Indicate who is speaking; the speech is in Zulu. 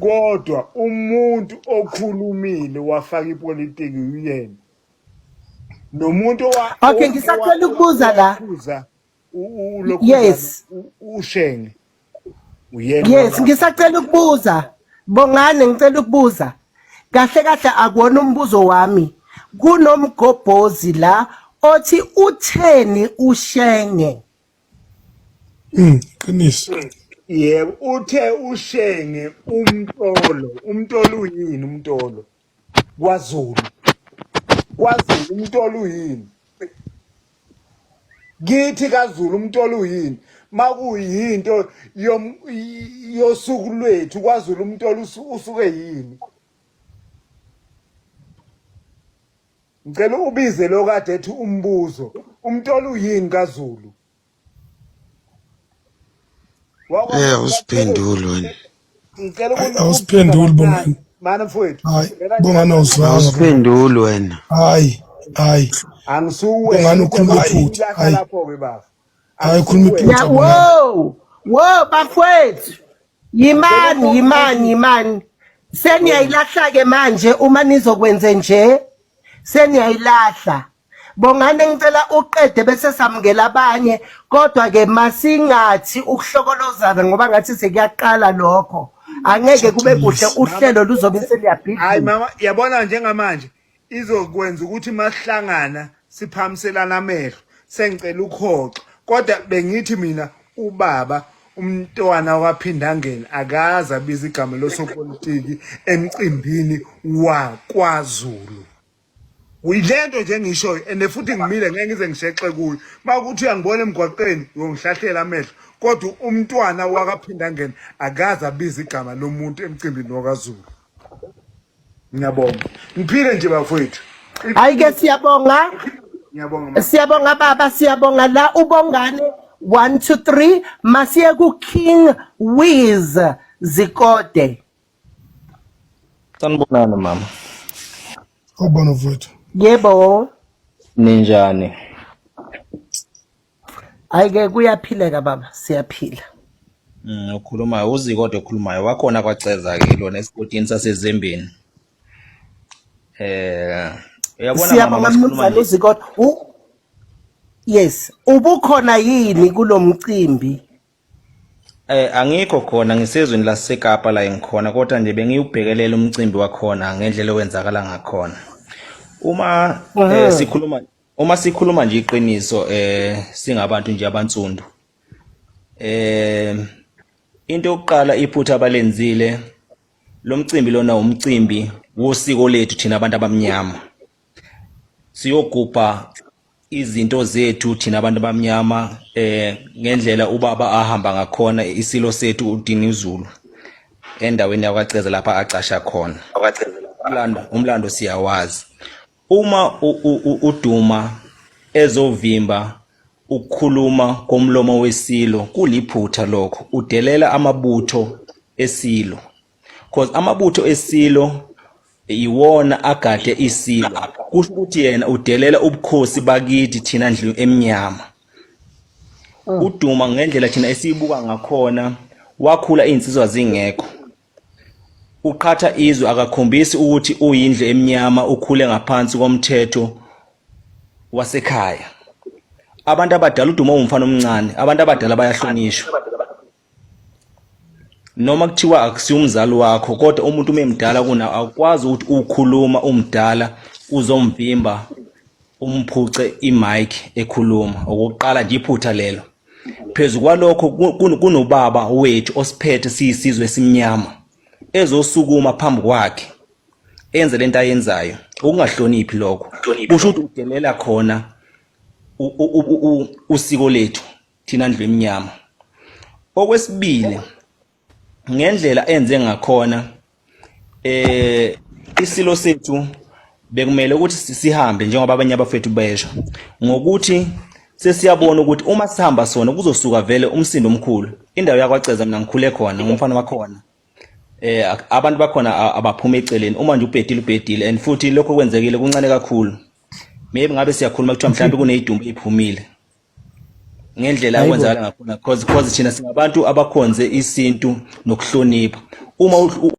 Speaker 1: Kodwa umuntu okhulumile wafaka ipolitiki uyena. Nomuntu owa
Speaker 2: Okay, ngisacela ukubuza la.
Speaker 1: owakhuza ulokhuzana
Speaker 2: Yes.
Speaker 1: uShenge uyena
Speaker 2: Yes,
Speaker 1: owakhuza.
Speaker 2: ngisacela ukubuza. Bongani ngicela ukubuza. Kahle kahle akuwona umbuzo wami. Kunomgobhozi la othi utheni uShenge?
Speaker 3: Qiniso.
Speaker 1: Yebo, uthe uShenge umtolo. Umtolo uyini umtolo? KwaZulu. KwaZulu umtolo uyini? Kithi kaZulu umtolo uyini? Makuyinto yosuku lwethu kwaZulu umtolo usuke yini? Ngicela ubize lo kade ethi umbuzo. Umtolo uyini kaZulu?
Speaker 4: Eh awusiphenduli wena.
Speaker 1: Ngicela
Speaker 3: Hayi, awusiphenduli Bongani.
Speaker 1: Mana mfowethu.
Speaker 3: Hayi,
Speaker 1: Ngicela nje
Speaker 3: Bongani awuzwanga.
Speaker 4: Awusiphenduli wena.
Speaker 3: Hayi, hayi.
Speaker 1: Angisuwe.
Speaker 3: Bongani ukhuluma iphutha.
Speaker 1: Hayi
Speaker 3: Hayi.
Speaker 1: lapho-ke baba.
Speaker 3: Hayi ukhuluma
Speaker 1: Angisuwe.
Speaker 3: iphutha
Speaker 2: Ya
Speaker 3: Bongani.
Speaker 2: wo, wo bafowethu. Yimani, yimani, yimani. Seniyayilahla ke manje uma nizokwenze nje. Seniyayilahla. Bongani ngicela uqede bese samukela abanye kodwa ke masingathi ukuhlokolozana ngoba ngathi sekuyaqala lokho. Angeke kube kuhle uhlelo luzobe
Speaker 1: Hayi
Speaker 2: seliyabhidlika.
Speaker 1: mama, yabona njengamanje izokwenza ukuthi masihlangana siphamiselana amehlo. Sengicela ukhoxa. Kodwa bengithi mina ubaba umntwana wakwaPhindangene akaze abiza igama losopolitiki emcimbini wakwaZulu. Uyilento nje engishoyo and futhi ngimile ngeke ngize ngishexe kuyo. Makuthi uyangibona emgwaqeni uyongihlahlela amehlo. Kodwa umntwana wakaPhindangene akaze abiza igama lomuntu emcimbini wakaZulu. Ngiyabonga. Ngiphile nje bafowethu.
Speaker 2: Hayi ke siyabonga.
Speaker 1: Ngiyabonga mama.
Speaker 2: Siyabonga baba, siyabonga la ubongane 1 2 3 masiye ku King Wiz Zikode.
Speaker 5: Sanibonani mama.
Speaker 3: Awubona mfowethu.
Speaker 2: Yebo.
Speaker 5: Ninjani?
Speaker 2: Hayi ke kuyaphileka baba, siyaphila.
Speaker 5: Ukhulumayo uZikode okhulumayo wakhona kwaCeza ke lona esigodini saseZembeni. Uyabona mama
Speaker 2: Siyabonga
Speaker 5: masikhuluma
Speaker 2: mnumzane
Speaker 5: nje
Speaker 2: uZikode. Yes, ubukhona yini kulomcimbi?
Speaker 5: Angikho khona ngisezweni laseKapa la engikhona kodwa nje bengiwubhekelela umcimbi wakhona ngendlela owenzakala ngakhona. Uma sikhuluma uma sikhuluma nje iqiniso singabantu nje abansundu. Into yokuqala iphutha abalenzile lo mcimbi lona umcimbi wosiko lethu thina abantu abamnyama. Siyogubha izinto zethu thina abantu abamnyama ngendlela ubaba ahamba ngakhona isilo sethu uDinizulu endaweni yakwaCeza lapha acasha khona. Umlando siyawazi. Uma uDuma ezovimba ukukhuluma komlomo wesilo kuliphutha lokho, udelela amabutho esilo. Cause amabutho esilo iwona agade isilo, kusho ukuthi yena udelela ubukhosi bakithi thina ndlu emnyama. UDuma ngendlela thina esiyibuka ngakhona wakhula izinsizwa zingekho. Uqhatha izwe akakhombisi ukuthi uyindlu emnyama, ukhule ngaphansi komthetho wasekhaya. Abantu abadala uDuma ungumfana omncane, abantu abadala bayahlonishwa. Noma kuthiwa akusiyo umzali wakho kodwa umuntu uma emdala kuna awukwazi ukuthi ukhuluma umdala uzomvimba umphuce imic ekhuluma. Okokuqala nje iphutha lelo. Phezu kwalokho kunobaba wethu osiphethe siyisizwe esimnyama ezosukuma phambi kwakhe enze lento ayenzayo, ukungahloniphi lokho kusho ukuthi udelela khona usiko lethu thina ndlu emnyama. Okwesibili, ngendlela enze ngakhona isilo sethu bekumele ukuthi sihambe njengoba abanye abafethu besho, ngokuthi sesiyabona ukuthi uma sihamba sona kuzosuka vele umsindo omkhulu. Indawo yakwaCeza mina ngikhule khona, ngumfana wakhona. Abantu bakhona abaphuma eceleni uma nje ubhedile ubhedile, and futhi lokho kwenzekile kuncane kakhulu. Maybe ngabe siyakhuluma kuthiwa mhlawumbe kuneyidumbu eziphumile ngendlela akwenzakala ngakhona, cause thina singabantu abakhonze isintu nokuhlonipha. Uma